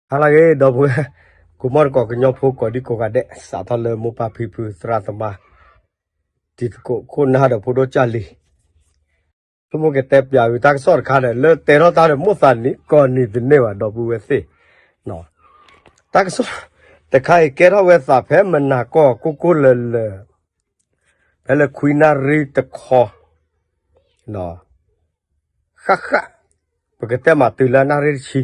ဟါလၢအဂ့ၤ ဒီပုၢ်ဝဲၢ် ကိးမီၢ်တကိး ကညီဖိကိးဒံကိးဂၤဒဲး စးထီၣ်လၢမိၢ်ပၢ်ဖံဖု သရၣ်သမါ တံၤသကိးခိၣ်နၢ်ဒီးဖိဒိၣ်ကၢ်လံၤ ဆိကမိၣ်ကတဲပၠးဝံၤတၢ်ကစီၣ်တခါဒီး လၢတဲထီၣ်တၢ်ဒီးမိၣ်သးနံၤ ကိးနံၤတန့ၢ်ဘၣ် ဒီပုၢ်ဝဲၢ်သ့ၣ် တၢ်ကစီၣ်တခါအံၤ ကဲထီၣ်ဝဲသးဖဲမနၤကီၢ်ကိၢ်ကိၢ်လၢၤလၢၤ ဖဲလၢခွံနၣ်ရံၣ်တခီ ဃၣ်ဃၣ် ပကတဲမးတုၤလၢနၣ်ရံၣ်တဆံ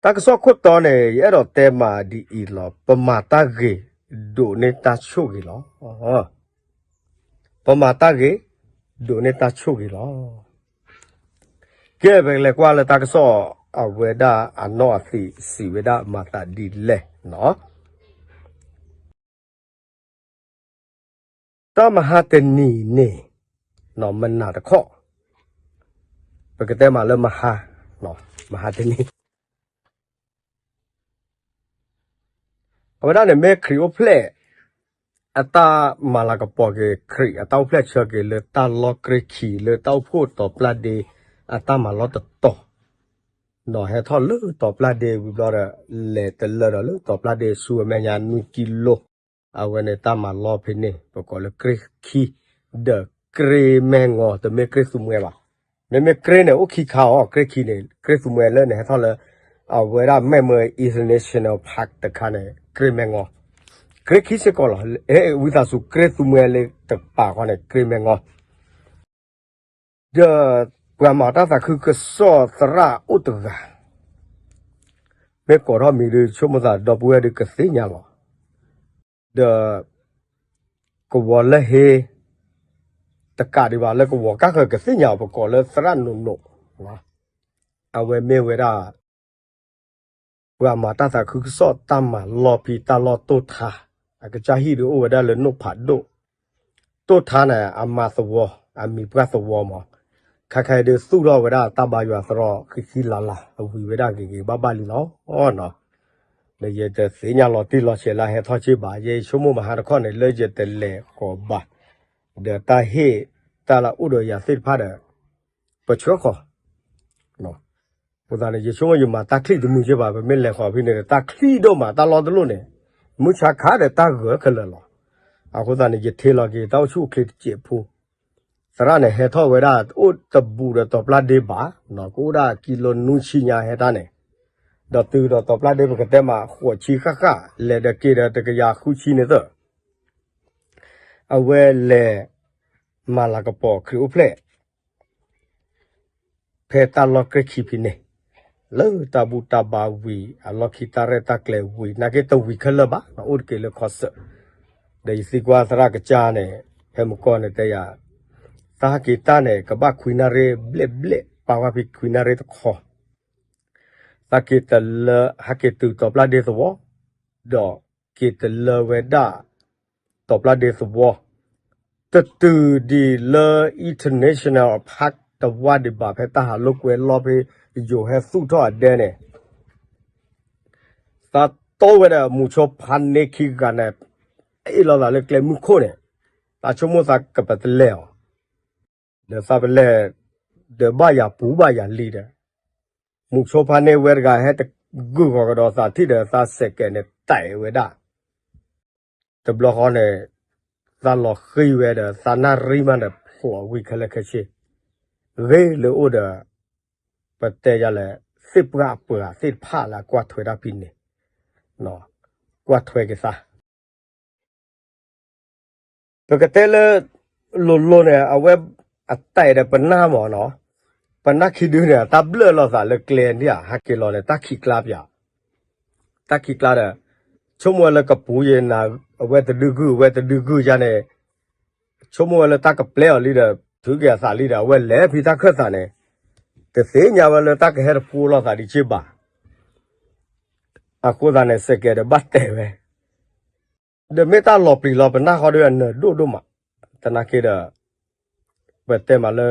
တၢ်ကစီၣ်ခိၣ်တီန့ၣ် ယအဲၣ်ဒိးတဲမးဒ်အံၤလီၤ. ပမၤတၢ်ဂ့ၤ ဒိးန့ၢ်တၢ်ဆိၣ်ဂ့ၤလီၤ. ပမၤတၢ်ဂ့ၤ ဒိးန့ၢ်တၢ်ဆိၣ်ဂ့ၤလီၤ. ကဲ ပကလဲၤကွၢ်လၢတၢ်ကစီၣ် အဝဲဒၣ်အနီၢ်အသံးစံးဝဲဒၣ်မၤသးဒ်လဲၣ်နီၤ. တၢ်မဟါတနံၤန့ၣ် မနၤတခီ ပကတဲမးလၢမဟါ မဟါတနံၤ အဝဲဒၣ်န့ၣ်မ့ၢ်ခရံာ်အိၣ်ဖျဲၣ် အတၢ်မၤလၤကပီၤက့ၤ ခရံာ်အတၢ်အိၣ်ဖျဲၣ်ဆၢက့ၤ လၢတၢ်လီၢ်ကြ့ၢ်ခံ လၢတၢ်အိၣ်ဖှိၣ်တီၤပျၢ်ဒ့ အတၢ်မၤလီၢ်တတီၤ နီၤ ဟဲထီၣ်လၢတီၤပျၢ်ဒ့ဝံၤဘျီဒီး လဲၤတလၢဒီးလၢတီၤပျၢ်ဒ့ဆူအမဲာ်ညါနွံကံလိ အဝဲန့ၣ်တၢ်မၤလီၢ်ဖဲန့ၣ် ပကိးလၢကြ့ၢ်ခံ ဒီးကြ့ၢ်မဲၢ်ငီ တမ့ၢ်ကြ့ၢ်သူမှဲဘၣ်. မ့မ့ၢ်ကြ့ၢ်န့ၣ် အိၣ်ခံခါအီၤ ကြ့ၢ်ခံန့ၣ် ကြ့ၢ်သူမှဲလၢန့ၣ်ဟဲထီၣ်လၢ အဝဲဒၣ် Mammoth International Park တခါန့ၣ် ကြ့ၢ်မဲၢ်ငီ ကြ့ၢ်ခံစ့ၢ်ကီးလီၤ. အဲ ဝံသးစူၤ ကြ့ၢ်သူမှဲလၢတပာ်ဃီန့ၣ် ကြ့ၢ်မဲၢ်ငီ ဒီးပှၤမၤတၢ်သးခုကစီၣ်သရၣ်အိၣ်တဂၤ မ့ၢ်ကိးထီၣ်မံၤဒုး ဆိကမိၣ်သးဒီပုၢ်ဝဲၢ်ဒုးကသ့ၣ်ညါလီၤ. ဒီးကဝီၤလၢဟ့ တကးဒံးဘၣ် လၢကဝီၤကါဃၢၤကသ့ၣ်ညါအီၤ ပကိးလၢသရၣ်နိၣ်နိၣ် အဝဲမ့ၢ်ဝဲဒၣ် ပှၤမၤတၢ်သးခုကစီၣ်တၢ်မၤလီၢ်ဖံးတၢ်လီၢ်တိၢ်ထါ အကစၢ်ဟံၣ်ဒုးအိၣ်ဝဲဒၣ်လၢနိၣ်ဖးဒိၣ် တိၢ်ထါန့ၣ် အမါသဝီ အမံၤပှၢ်သဝီမး ခဲခါအံၤဒုးသူၣ်ထီၣ်ဝဲဒၣ်တၢ်ဘါယွၤသရီၣ်ဃံဃံလၤလၤ အဝံၤဝဲဒၣ်ဂ့ၤဂ့ၤဘၣ်ဘၣ်လံလီၤနီၤ. ဒီးယတသ့ၣ်ညါလီၤတံၢ်လီၤဆဲးလၢဟဲထီၣ်စ့ၢ်ဘၣ် ယဆိကမိၣ်မဟါတခီန့ၣ် လၢယတလဲၤဃီၤဘၣ် ဒီးတၢ်ဟ့ၣ်တၢ်လၢအိၣ်ဒီးယၤသ့ၣ်တဖၣ်ဒီး ပဆှၢဃီၤ အဃိသတးန့ၣ် ယဆိကမိၣ်ယမၤတၢ်ချံၣ်တမုာ်က့ဘၣ် ပမ့ၢ်လဲၤဃီၤဖဲန့ၣ် တၢ်ချံၣ်ဒိၣ်မး တၢ်လီၢ်တလီၢ်န့ၣ် မုၢ်ဆါခါဒီးတၢ်ဂၢၢ်ခဲလၢာ်လီၤ. အဃိသတးန့ၣ် ယထ့လီၤက့ၤတၢ်အိၣ်ဆူၣ်အိၣ်ချ့တစဲးဖိ သရၣ်န့ၣ်ဟဲထီၣ်ဝဲဒၣ် အိၣ်တဘူးဒီးတီၤပျၢ်ဒ့ဘၣ် ကအိၣ်ဒၣ်ကံလိနွံဆံညါဟဲတၢ်န့ၣ် ဒီးတုၤဒီးတီၤပျၢ်ဒ့ပကတဲမး ဃိးဆံဃၣ်ဃၣ် လဲၤဒီးက့ၤဒီးတကယၤဃုဆံန့ၣ်သၢ အဝဲလဲၤမၤလၤကပီၤခရံာ်အိၣ်ဖျဲၣ် ဖဲတၢ်လီၢ်ကြ့ၢ်ခံဖဲန့ၣ် လၢတၢ်ဘူၣ်တၢ်ဘါဝံၤ အလီၢ်ခံတၢ်ရဲၣ်တၢ်ကျဲၤဝံၤ နာ်က့တဝံၤခဲလၢာ်ဘၣ် အိၣ်တက့ၢ်လၢခီစၢၣ် ဒီးယသံကွၢ်သရၣ်ကစၢ်န့ၣ် ဖဲမုၢ်ကီၢ်န့ၣ်တဲယၤ တၢ်ဟဲက့ၤတၢ်န့ၣ် ကဘၣ်ခွံနၣ်ရံၣ်ဘျဲၣ်ဘျဲၣ် ပာ်ဝဲဖဲခွံနၣ်ရံၣ်တခီ သးက့ၤတလၢ ဟဲက့ၤတုၤတီၤပျၢ်ဒ့သဝီ ဒီးက့ၤတလၢဝဲဒၣ် တီၤပျၢ်ဒ့သဝီ တတုၤဒံးလၢ International Park တဝၢ်ဒံးဘၣ် ဖဲတၢ်ဟးလိာ်ကွဲလီၢ်ဖဲ ယိၤဟဲသူၣ်ထီၣ်အဒဲန့ၣ် သးတီဝဲဒီးမုၢ်ဆိဖါန့ၢ်ခံဂၤန့ၣ် အ့ၣ်လိာ်သးလၢကျဲမုၢ်ခိၣ်န့ၣ် သးဆိကမိၣ်သးကပတလဲၢ်အီၤ ဒီးသးပလဲၢ် ဒီးဘၣ်ယၤပူၤဘၣ်ယၤလံဒီး မုၢ်ဆိဖါန့ၢ်ဝဲတဂၤဟဲတဂုာ်ဃီၤကဒီးသးထံၣ်ဒီးသးစဲးကဲးန့ၣ်တဲာ်ဝဲဒၣ် တဘျီဃီန့ၣ် သးလီၤဃံၤဝဲဒီးသးနၣ်ရံၣ်မးဒီးဖျိးဝံၤခဲလၢာ်ခဲဆ့ ဂ့ၤလၢအိၣ်ဒီး ပတဲယၤလဲၣ် သ့ၣ်ပှၢ်ပှၢ်သ့ၣ်တဖၣ်လၢအကွၢ်ထွဲတၢ်ဖဲန့ၣ် ကွၢ်ထွဲက့ၤသး ပကတဲလၢ လိၤလိၤန့ၣ် အဝဲအတဲာ်ဒီးပနၢ်မးနီၤ, ပနၢ်ခံဒုန့ၣ် တၢ်ဘျၢၣ်လိာ်သးလၢကျဲဒၣ် ဟဲက့ၤလီၤန့ၣ် တၢ်ခံးကျါပၠး, တၢ်ခံးကျါဒီး ဆိကမိၣ်ဝဲလၢကပူၤယဲနၤ အဝဲတဒုဂုၢ် အဝဲတဒုဂုၢ်ယါန့ၣ် ဆိကမိၣ်ဝဲလၢတၢ်ကပျဲအီၤလံဒီး ထုးက့ၤအသးလံဒီး အဝဲလဲၤဖံတၢ်ခၢၣ်သးန့ၣ် တသ့ၣ်ညါဝဲလၢတၢ်ကဟဲတဖှိလိာ်သးဒံးက့ဘၣ်. အဃိသတးန့ၣ် စဲးကဲးဒီးဘၣ်တဲာ်ဝဲ ဒီးမ့ၢ်တၢ်လီၤပျံၤလီၤပနၢ်ဃီဒီးအနၢၤဒိၣ်ဒိၣ်မး, သနာ်က့ဒီး ပတဲမးလၢ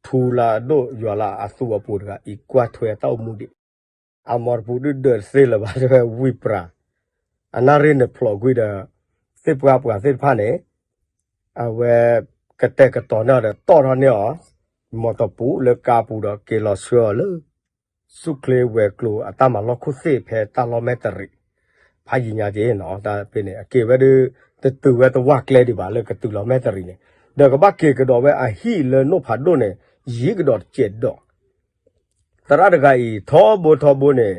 ထူလၢအဒိၣ်ယွၤလၢအသူအပူၤတဂၤအံၤ ကွၢ်ထွဲတၢ်အိၣ်မူဒံး, အမီတပူၤဒုးဒၢးတသ့လၢၤဘၣ် တဲဝဲဝံပှၤ, အနၣ်ရံၣ်န့ၣ်ဖျိးကွံာ်ဒီး သ့ၣ်ပှၢ်ပှၢ်သ့ၣ်တဖၣ်န့ၣ် အဝဲကတဲာ်ကတီၤန့ၢ်အီၤဒီးတီၢ်ထီၣ်န့ၢ်အီၤ မီတပူၤလၢကါပူၤဒီးက့ၤလီၤဆှၢအီၤလၢ ဆူၣ်ချ့ဝဲၤကျိၤအတၢ်မၤလီၢ်ခိၣ်သ့ၣ်ဖဲတၢ်လီၢ်မဲၢ်တရံး ဖးယံာ်ညါက့ၤနီၤ တၢ်ဖဲန့ၣ် အက့ၤဝဲဒၣ် တတုၤဝဲတဝၢ်ကျဲဒံးဘၣ်လၢကတုၤလီၤမဲၢ်တရံးန့ၣ် ဒီးကဘၣ်က့ၤကဒီးဝဲအဟံၣ်လၢနိၣ်ဖးဒိၣ်န့ၣ် ယံာ်ကဒီးတစဲးဒီး သရၣ်တဂၤအံၤ ထီဘိထီဘိန့ၣ်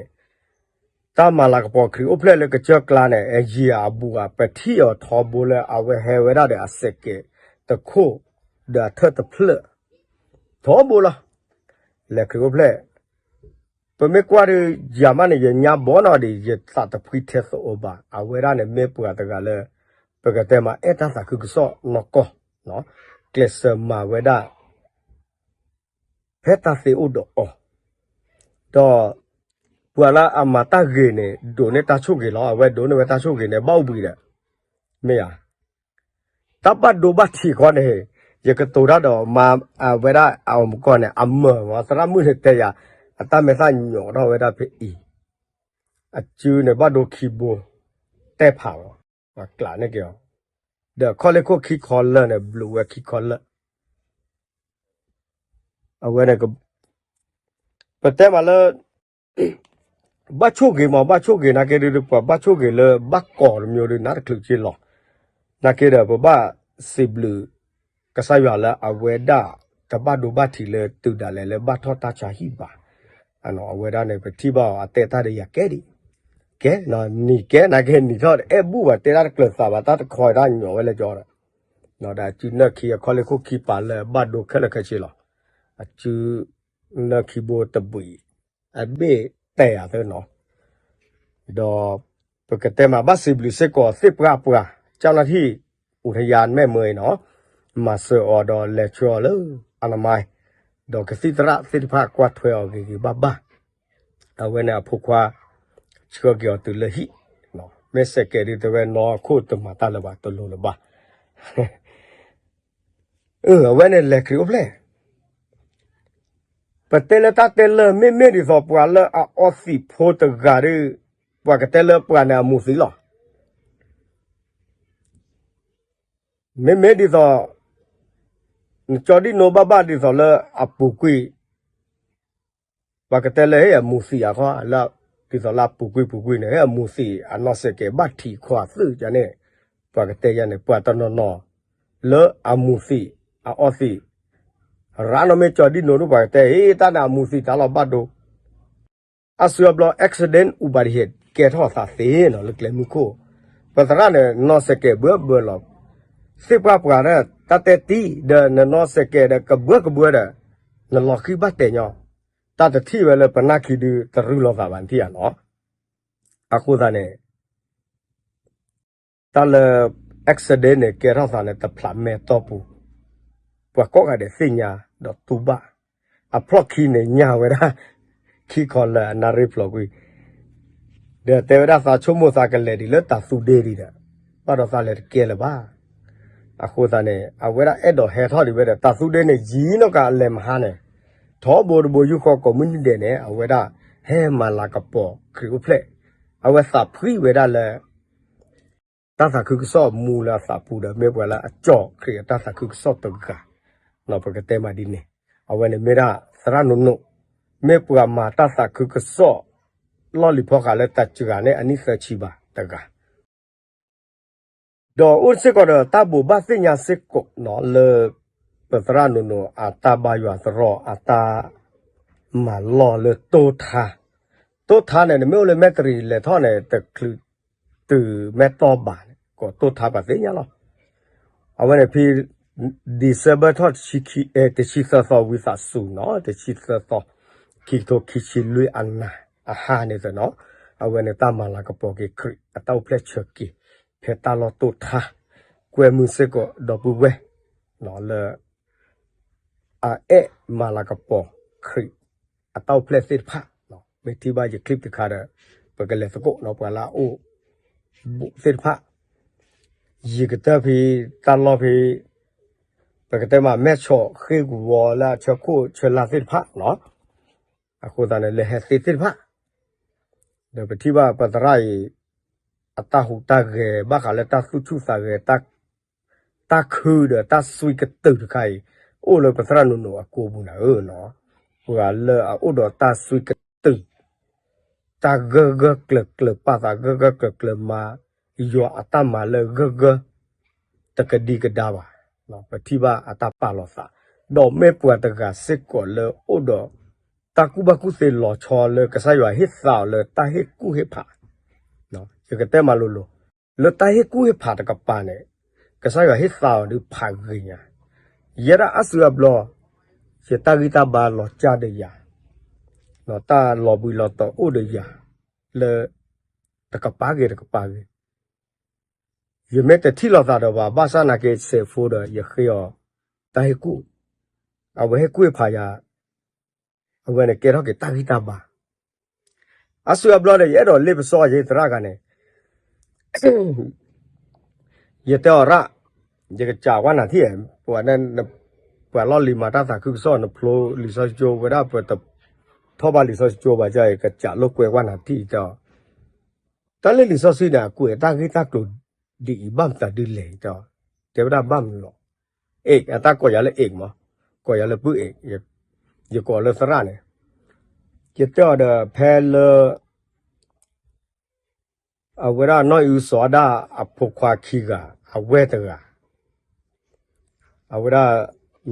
တၢ်မၤလၤကပီၤခရံာ်အိၣ်ဖျဲၣ်လၢကစၢၢ်ကျါန့ၣ် အယံာ်အဘူးအပထံၣ်အီၤထီဘိလၢအဝဲဟဲဝဲဒၣ်ဒီးအစဲးကဲးတခိၣ် ဒီးအထၢၣ်တဖျၢၣ် ထီဘိလီၤ. လဲၤခရံာ်အိၣ်ဖျဲၣ် ပမ့ၢ်ကွၢ်ဒီး ယၤမးန့ၣ် ယညါဘီနီၤဒံး ယသးတဖှံထဲသိးအိၣ်ဘၣ် အဝဲဒၣ်န့ၣ်မ့ၢ်ပှၤတဂၤလၢ ပကတဲမးအဲၣ်တၢ်သးခုကစီၣ်နီၢ်ကီၢ် ကျဲးစၢးမၤဝဲဒၣ် ဖဲတၢ်သ့အိၣ်ဒီးအီၤ ဒီး ပှၤလၢအမၤတၢ်ဂ့ၤန့ၣ် ဒိးန့ၢ်တၢ်ဆိၣ်ဂ့ၤလီၤ. အဝဲဒိးန့ၢ်ဝဲတၢ်ဆိၣ်ဂ့ၤန့ၣ် ဘၣ်အိၣ်ဘှံးဒီး မ့ၢ်ဧါ တၢ်ဘၣ်ဒိဘၣ်ထံးခီန့ၣ် ယကတိၤတၢ်ဒီးမၤအဝဲဒၣ်အအိၣ်မူကီၢ်န့ၣ် အမၢၢ်မး သရၣ်မုၣ်န့ၣ်တဲယၤ အတၢ်မဲာ်သၣ်ညီးထီၣ်ဝဲဒၣ်ဖဲအံၤ အစုန့ၣ်ဘၣ်ဒိခံဘိ တဲဖးလီၤ ပှၤကျးန့ၢ်က့ၤအီၤ ဒီးခီလ့ၢ်ခိၣ်ခံခီလၢာ်န့ၣ် ဘျုးဝဲခံခီလၢာ် အဝဲန့ၣ် ပတဲမးလၢ ဘၣ်ဆိၣ်ဂ့ၤမး ဘၣ်ဆိၣ်ဂ့ၤနာ်က့ဒုး ပှၤဘၣ်ဆိၣ်ဂ့ၤလၢဘၣ်ကီးတမျိုးဒုး နးတချုးက့လီၤ. နာ်က့ဒီး ပဘၣ်စံးဘျုး ကစၢ်ယွၤလၢအဝဲဒၣ် တဘၣ်ဒိဘၣ်ထံးလၢတုၤဒၣ်လဲာ်လၢဘၣ်ထီၣ်တၢ်ဆါဟံၣ်ဘၣ်. အဝဲဒၣ်န့ၣ် ပထံၣ်ဘၣ်အီၤ အတဲတၢ်ဒီးယၤကဲဒံး ကဲ နံၤကဲနာ်က့ နံၤထီၣ်တအဲၣ်ဘူၣ်ဘၣ် တဲတၢ်တကျၢၤသးဘၣ် တၢ်တခီတၢ်ညီးဝဲလၢကီဒီး ဒီးအစုနၢၣ်ခံအခီလ့ၢ်ခိၣ်ခံပာ်လၢဘၣ်ဒိခဲလၢာ်ခဲဆ့လီၤ. အစု နၢၣ်ခံဘိတဘှံး အဘ့ၣ်တဲအီၤသနီၤ ဒီး ပကတဲမးဘၣ်စံးဘျုးစ့ၢ်ကီးသ့ၣ်ပှၢ်ပှၢ် ကၠီၣ်လၢထံၣ် အူထယါမဲၢ်မၢအံၤနီၤ မၤစၢၤအီၤဒီးလဲၤဆှၢအီၤလၢ အနမါ ဒီးကသံၣ်သရၣ်သ့ၣ်တဖၣ်ကွၢ်ထွဲအီၤဂ့ၤဂ့ၤဘၣ်ဘၣ် အဝဲန့ၣ်အဖိခွါ ဆှၢက့ၤအီၤတုၤလၢဟံၣ် မ့ၢ်စဲးကဲးဒ်တဲဝဲနီၢ်ခိၣ်တမၤတၢ်လၢၤဘၣ် တလိၤလၢၤဘၣ် အဝဲန့ၣ်လဲၤခရံာ်အိၣ်ဖျဲၣ် ပတဲလၢတၢ်တဲလၢ မ့မ့ၢ်ဒ်သိးပှၤလၢအအီသံးဖိတဂၤဒီး ပှၤကတဲလၢပှၤန့ၣ်အမူးသံးလီၤ. မ့မ့ၢ်ဒ်သိး နကၠီဒံၣ်နိဘၣ်ဘၣ်ဒ်သိးလၢအပူၤကွံာ် ပှၤကတဲလၢဟ့ၣ်အမူးသံးအခီ လၢ ဒ်သိးလၢအပူၤကွံာ်ပူၤကွံာ်န့ၣ် ဟ့ၣ်အမူးသံးအနီၢ်စဲးကဲးဘၣ်ထံးခီအသုးယါန့ၣ် ပှၤကတဲယါန့ၣ် ပှၤတနီၤနီၤ လၢအမူးသံး အအီသံး ရၣ်နီၢ်မ့ၢ်ကၠီဒံၣ်နိဒိၣ်ပှၤကတဲ ဟ့ၣ်တၢ်န့ၣ်အမူးသံးတၢ်လီၤဘၣ်ဒိ အါစုအါဘျီ accident ဥပဒေဟ့ၣ် ကဲထီၣ်သးသ့နီၤ လၢကျဲမုၢ်ခိၣ် ပသရၣ်န့ၣ် နီၢ်စဲးကဲးဘၢဘၢလီၤ သ့ၣ်ပှၢ်ပှၢ်ဒီး တၢ်တဲတံၢ်ဒီး နနီၢ်စဲးကဲးဒီး ကဘှၢကဘှၢဒီး နလီၤဃံဘၣ်တဲာ်ညီ တၢ်တထံၣ်ဝဲလၢပနၢ်ခံဒု တရုၢ်လီၤသးဘၣ်နထံၣ်ဧါနီၤ အဃိသတးန့ၣ် တၢ်လၢ accident န့ၣ် ကဲထီၣ်သးန့ၣ် တဖျးမဲာ်တီၢ်ပူၤ ပှၤကိးဂၤဒဲးသ့ၣ်ညါ ဒီးတူၢ်ဘၣ် အဖျီၣ်ခံန့ၣ် ညၣ်ဝဲဒၣ် ခံခီလၢအနၣ်ရံၣ်ဖျိးကွံာ် ဒီးတဲဝဲဒၣ်သးဆိကမိၣ်သးကလဲၤဒံးလၢတၢ်သူဒ့ဒံးဒီး ဘၣ်ဒီးသးလဲၤတကဲလၢၤဘၣ် အဃိသတးန့ၣ် အဝဲဒၣ်အဲၣ်ဒိးဟဲထီၣ်ဒံးဝဲဒီး တၢ်သူဒ့န့ၣ် ယံာ်နီၢ်ကၤအလဲၤမဟါန့ၣ် ထီဘိတဘိယူၢ်ဃီကိးမုၢ်နံၤဒဲးန့ၣ် အဝဲဒၣ်ဟဲမၤလၤကပီၤခရံာ်အိၣ်ဖျဲၣ် အဝဲသးဖှံဝဲဒၣ်လၢ တၢ်သးခုကစီၣ်မူလၢအသးပူၤဒီး မ့ၢ်ပှၤလၢအကၠီၣ်ခရံာ်အတၢ်သးခုကစီၣ်တဂၤ ပကတဲမးဒ်န့ၣ် အဝဲန့ၣ်မ့ၢ်ဒၣ်သရၣ်နိၣ်နိၣ် မ့ၢ်ပှၤမၤတၢ်သးခုကစီၣ် လီၢ်လံၤဖီဃးလၢတၢ်စှၤန့ၣ် အနံၣ်သၢဆံဘၣ်တဂၤ ဒီးအိၣ်စ့ၢ်ကီးဒီးတၢ်ဘိးဘၣ်သ့ၣ်ညါစ့ၢ်ကီးနီၤ လၢ ပသရၣ်နိၣ်နိၣ်အတၢ်ဘါယွၤသရိာ် အတၢ်မၤလီၢ်လၢတိၢ်ထါ တိၢ်ထါန့ၣ် နမ့ၢ်အိၣ်လၢမဲၢ်တရံးလဲၤထီၣ်န့ၣ် တချုးတုၤမဲၢ်တီၢ်ဘၣ်န့ၣ် ကိးတိၢ်ထါပှၤသ့ၣ်ညါလီၤ. အဝဲန့ၣ်ဖဲ December ထီၣ် တဆံသၢသီဝံသးစူၤနီၤ တဆံသၢသီ ခံကထိခံဆံလွံၢ်အနၤ အဟါန့ၣ်သ့ၣ်နီၤ အဝဲန့ၣ်တၢ်မၤလၤကပီၤက့ၤခရံာ်အတၢ်အိၣ်ဖျဲၣ်ဆၢက့ၤ ဖဲတၢ်လီၢ်တိၢ်ထါ ကွဲမုာ်စ့ၢ်ကီးဒီပုၢ်ဝဲၢ် လၢ အအဲၣ်မၤလၤကပီၤခရံာ်အတၢ်အိၣ်ဖျဲၣ်သ့ၣ်တဖၣ် မ့ၢ်ထံၣ်ဘၣ်ယချံၣ်တခါဒီး ပကလဲၤသကိးနီၤ ပှၤလၢအအိၣ်ဘူးသ့ၣ်တဖၣ် ယံာ်ကတၢၢ်ဖဲတၢ်လီၢ်ဖဲ ပကတဲမးမဲၢ်ဆီးဃ့ၢ်ကဝီၤလၢအဆၢခိၣ်ဆၢလၢ်သ့ၣ်တဖၣ်နီၤ အဃိသတးန့ၣ် လၢဟဲသ့သ့ၣ်တဖၣ် ဒီးပထံၣ်ဘၣ်ပသရၣ်အံၤ အတၢ်ဟူးတၢ်ဂဲၤဘၣ်ဃးလၢတၢ်သူၣ်ဆူၣ်သးဂဲၤ တၢ်ခုဒီးတၢ်စွံကတုာ်တခါအံၤ အိၣ်လၢပသရၣ်နိၣ်နိၣ်အကိာ်ပူၤနၤဧၢနီၤ ပှၤလၢအအိၣ်ဒီးတၢ်စွံက ပှၤကညီတၢ်ဂၢၢ်ဂၢၢ်ကျၢၤကျၢၤ ပာ်သးဂၢၢ်ဂၢၢ်ကျၢၤကျၢၤမၤ ယွၤအတၢ်မၤလၢဂၢၢ်ဂၢၢ် တကဒံကဒါဘၣ်. ပထံၣ်ဘၣ်အတၢ်ပာ်လီၤသး, ဒီးမ့ၢ်ပှၤတဂၤစ့ၢ်ကီးလၢအိၣ်ဒီး တၢ်ကူၣ်ဘၣ်ကူၣ်သ့လီၤဆီလၢကစၢ်ယွၤဟ့ၣ်သါအီၤလၢတၢ်ဟ့ၣ်ကူၣ်ဟ့ၣ်ဖး, ယကတဲမးလိၤလိၤ, လၢတၢ်ဟ့ၣ်ကူၣ်ဟ့ၣ်ဖးတကပၤန့ၣ် ကစၢ်ယွၤဟ့ၣ်သါအီၤဒုးဖးဂ့ၤညါ, ယဲဒၣ်အါစုအါဘျီ ယတၢ်ဂံၢ်တၢ်ဘါလီၤကၢ်ဒီးယၤ, ဒီးတၢ်လီၤဘှံးလီၤတီၤအိၣ်ဒီးယၤ လၢတကပၤဂ့ၤတကပၤဂ့ၤ ယမ့ၢ်တထံၣ်လိာ်သးဒီးဘၣ် ဘၣ်ဆၣ်နာ်က့ စဲးဖိဒီး ယဃ့အီၤ တၢ်ဟ့ၣ်ကူၣ်, အဝဲဟ့ၣ်ကူၣ်ဟ့ၣ်ဖးယၤ, အဝဲန့ၣ်ကဲထီၣ်က့ၤတၢ်ဂံၢ်တၢ်ဘါ. အါစုအါဘျီဒီး ယအဲၣ်ဒိးလ့ပစီယသရၣ်တဂၤန့ၣ်, ယတဲအီၤရၣ်, ယကစးကွၢ်နၤထံၣ်, ပှၤလီၢ်လံၤမၤတၢ်သးခုကစီၣ် နဖျိလံာ်စီဆှံကၠိဝဲဒၣ် ပတထီၣ်ဘၣ်လံာ်စီဆှံကၠိဘၣ် ကကးလိာ်ကွဲကွၢ်နၤထံၣ်တဲအီၤ, တၢ်လၢလံာ်စီဆှံန့ၣ် အကွဲးတၢ်ဂ့ၢ်တၢ်ကျိၤဒ်အံၤ ဘၣ်မတၤဒ်လဲၣ်တဲအီၤ, တဲဝဲဒၣ်ဘၣ်မနုၤလဲၣ်, အ့ၣ် အတၢ်ကိးယၤလၢအ့ၣ်မး, ကိးယၤလၢပုၢ်အ့ၣ်, ယကိးလၢသရၣ်န့ၣ်, ယတဲအီၤဒီးဖဲလၢ အဝဲဒၣ်နီၢ်အံၣ်အုစီၤအၤဒၣ်အဖိခွါခံဂၤ အဝဲတဂၤ, အဝဲဒၣ်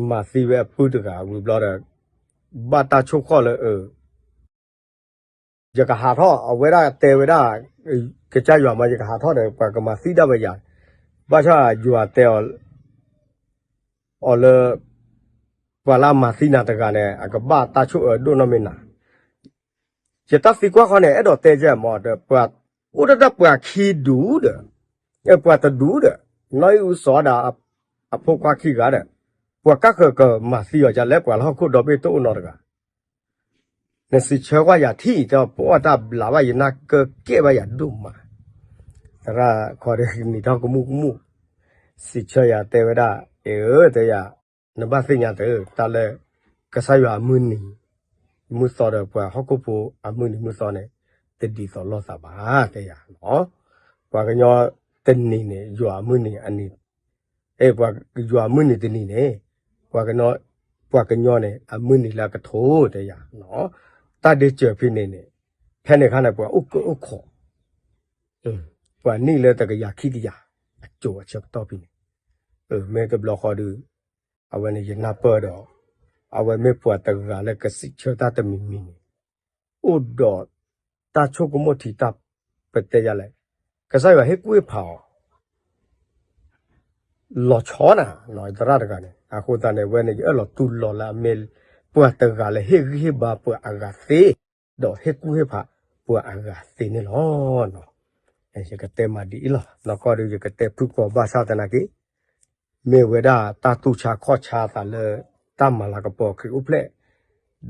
မၤသံဝဲအပုၢ်တဂၤဝံၤဘျီဒီး ဘၣ်တၢ်ဆိၣ်ဃီၣ်လၢအ ယကဟးထီၣ် အဝဲဒၣ်တဲဝဲဒၣ် ကစၢ်ယွၤမး ယကဟးထီၣ်ဒီး ပှၤကမၤသံဒၣ်ဝဲယၤ, ဘၣ်ဆၣ်ယွၤတဲအီၤ အီၤလၢ ပှၤလၢအမၤသံနၤတဂၤန့ၣ် အကဘၣ်တၢ်ဆိၣ်အၢဒိၣ်နီၢ်မ့ၢ်နၤ, ယတၢ်သံကွၢ်ဃီန့ၣ် အဲၣ်ဒိးတဲယဲမးဒီး ပှၤအိၣ်ဒၣ်တၢ်ပှၤခံဒူၣ်ဒီး ပှၤတဒူၣ်ဒီး နီၢ်အံၣ်အုစီၤအၤဒၣ် အဖိခွါခံဂၤဒီး ပှၤကၢ်ဃၢၤကမၤသံအီၤဒ်လဲၣ် ပှၤလၢဟီၣ်ခိၣ်ဒီဘ့ၣ်တအိၣ်နီတဂၤ နစံးဆၢကွၢ်ယၤထံၣ် တဲပအီၣ်တၢ်ဘျးဘၣ်ယနၢ်ကၢကဲဘၣ်ယၤဒိၣ်မး, သရၣ်ခီဒ်နံၤထီၣ်ကမူၣ်ကမူၣ်, စံးဆၢယၤတဲဝဲဒၣ် အ့ၣ်ဧၢ တဲယၤ, နဘၣ်သ့ၣ်ညါတၢ် တၢ်လၢ ကစၢ်ယွၤအမုၢ်နံၤ မုၢ်သီဒီးပှၤဟီၣ်ခိၣ်ဖိအမုၢ်နံၤမုၢ်သီန့ၣ် တဒ်သိးလိာ်သးဘၣ် တဲယၤ, ပှၤကညီတနံၤန့ၣ် ယွၤအမုၢ်နံၤအနံၤ အဲ ပှၤယွၤအမုၢ်နံၤတနံၤန့ၣ် ပှၤကညီ ပှၤကညီန့ၣ် အမုၢ်နံၤလၢအကထိတဲယၤ, တၢ်ဒ့စၢၤဖဲန့ၣ်န့ၣ် ဖဲန့ၣ်အခါန့ၣ် ပှၤအိၣ်ကၢအိၣ်ခိး ပှၤနံၣ်လၢတကယၤခံကယၤ အစိၤအဆၢကတီၢ်ဖဲန့ၣ်, မ့ၢ်တဘျီဃီဒီး အဝဲန့ၣ်ယနၢ်ပၢၢ်ဒီး အဝဲမ့ၢ်ပှၤတဂၤလၢကစံးဆၢတၢ်တမံၤမံၤန့ၣ် အိၣ်ဒီးတၢ်ဆိကမိၣ်ထံတၢ် ပတဲယၤလဲၣ်, ကစၢ်ယွၤဟ့ၣ်ကူၣ်ဟ့ၣ်ဖးအီၤ လီၤဆီနၤ သရၣ်တဂၤန့ၣ် အဃိသတးန့ၣ် အဝဲန့ၣ် ယအၢၣ်လီၤတူၢ်လိာ်လၢအမ့ၢ် ပှၤတဂၤလၢဟ့ၣ်ဂံၢ်ဟ့ၣ်ဘါပှၤအဂၤသ့, ဒီးဟ့ၣ်ကူၣ်ဟ့ၣ်ဖးပှၤအဂၤသ့န့ၣ်လီၤ. ယကတဲမးဒ်အံၤလီၤ. နီၢ်ကီၢ်ဒီး ယကတဲဖုၣ်ကိာ်ဘၣ်ဆၣ်သနာ်က့ မ့ၢ်ဝဲဒၣ်တၢ်တူၢ်ဆါခီၣ်ဆါသးလၢ တၢ်မၤလၤကပီၤခရံာ်အိၣ်ဖျဲၣ်,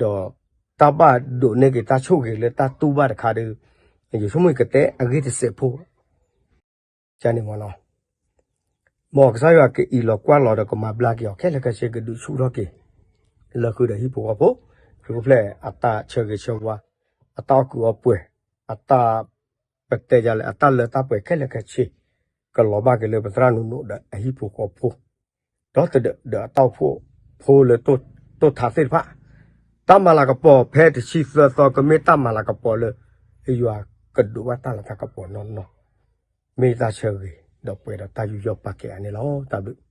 ဒီးတၢ်ဘၣ်ဒိးန့ၢ်က့ၤတၢ်ဆိၣ်ဂ့ၤလၢတၢ်တူၢ်ဘၣ်တခါဒီး ယဆိကမိၣ်ကတဲအဂ့ၢ်တစဲးဖိ ကန့ၣ်မ့ၢ်နီၤ, မ်ကစၢ်ယွၤကအံးလီၤကွၢ်လီၤဒီးကမၤဘျါက့ၤအီၤခဲလၢာ်ခဲဆ့ ကဒုးဆူၣ်ထီၣ်က့ၤ လၢဃုာ်ဒီးဟံၣ်ဖိဃီဖိ, ခရံာ်အိၣ်ဖျဲၣ်အတၢ်ဆၢဂ့ၤဆၢဝါ, အတၢ်အီၣ်ကုးအီပှဲၤ, အတၢ် ပတဲယၤလဲၣ် အတၢ်လၢတၢ်ပှဲၤခဲလၢာ်ခဲဆ့, ကလီၤဘၣ်က့ၤလၢပသရၣ်နူနူဒီးအဟံၣ်ဖိဃီဖိ ဒီးတဒၢးဒီးအတၢ်အိၣ်ဖှိၣ်ဖိလၢတိၢ်ထါသ့ၣ်တဖၣ်, တၢ်မၤလၤကပီၤဖဲတဆံသၢသီ ကမ့ၢ်တၢ်မၤလၤကပီၤလၢ ယွၤကဒိးဘၣ်တၢ်လၤတၢ်ကပီၤနီၢ်နီၢ်, မ့ၢ်တၢ်ဆၢဂ့ၤ ဒီးပှဲၤဒီးတၢ်ယူးယီၣ်ပာ်ကဲအါန့ၣ်လီၤ. တၢ်ဘျုး